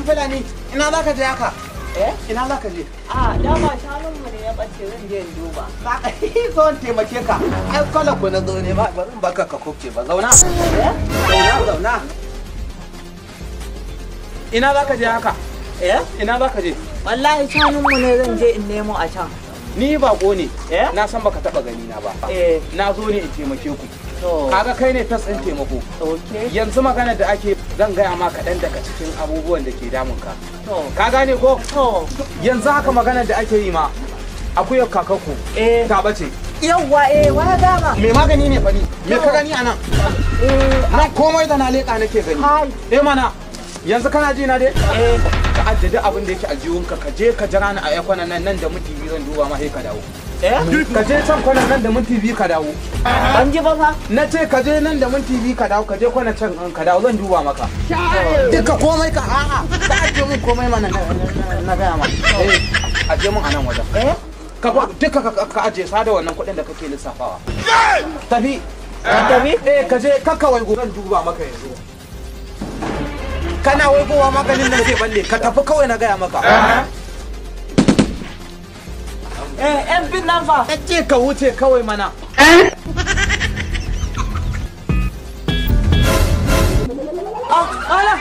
Fulani, ina za ka je haka? Eh? Ina za ka je? A dama shanunmu ne ya ɓace, zan je in duba. Zo in taimake ka. Ai kala ku na zo ne ba, ba zan baka ka kofce ba. Zauna. Eh? Zauna, zauna. Ina za ka je haka? Eh? Ina za ka je? Wallahi shanunmu ne zan je in nemo a can. Ni bako ne. Eh? Na san baka taba gani na ba. Eh. Na zo ne in taimake ku. To. Kaga kai ne fes ɗin taimako. Okay. Yanzu magana da ake zan gaya ma kaɗan daga cikin abubuwan da ke damun ka. To. Ka gane ko? To. Yanzu haka magana da ake yi ma akuyar kakakku Eh. ta bace. Yawwa eh wa dama. Me magani ne fani? Me ka gani anan? Eh. Nan komai da na leƙa nake gani. Hai. Eh mana, yanzu kana ji na dai? Eh. Ka ajiye duk abin da yake aljihunka, ka je ka jira ni a yakwanan nan, nan da minti 2 zan duba ma sai ka dawo. Eh? Ka je can kwanan nan da minti 2 ka dawo. Ban ji ba fa. Na ce ka je nan da minti 2 ka dawo, ka je kwanan can ka dawo, zan duba maka. Duka komai ka, a'a, ka ajiye mun komai mana na gaya ma. Eh, ajiye mun a nan wajen. Eh? Ka duka ka ajiye sada wannan kuɗin da kake lissafawa. Tafi. Tafi? Eh, ka je kakka waigo, zan duba maka yanzu. Kana waigowa maganin nan zai balle, ka tafi kawai na gaya maka. Eh, yan bin nan fa. Na ce ka wuce kawai mana. Ah, ala.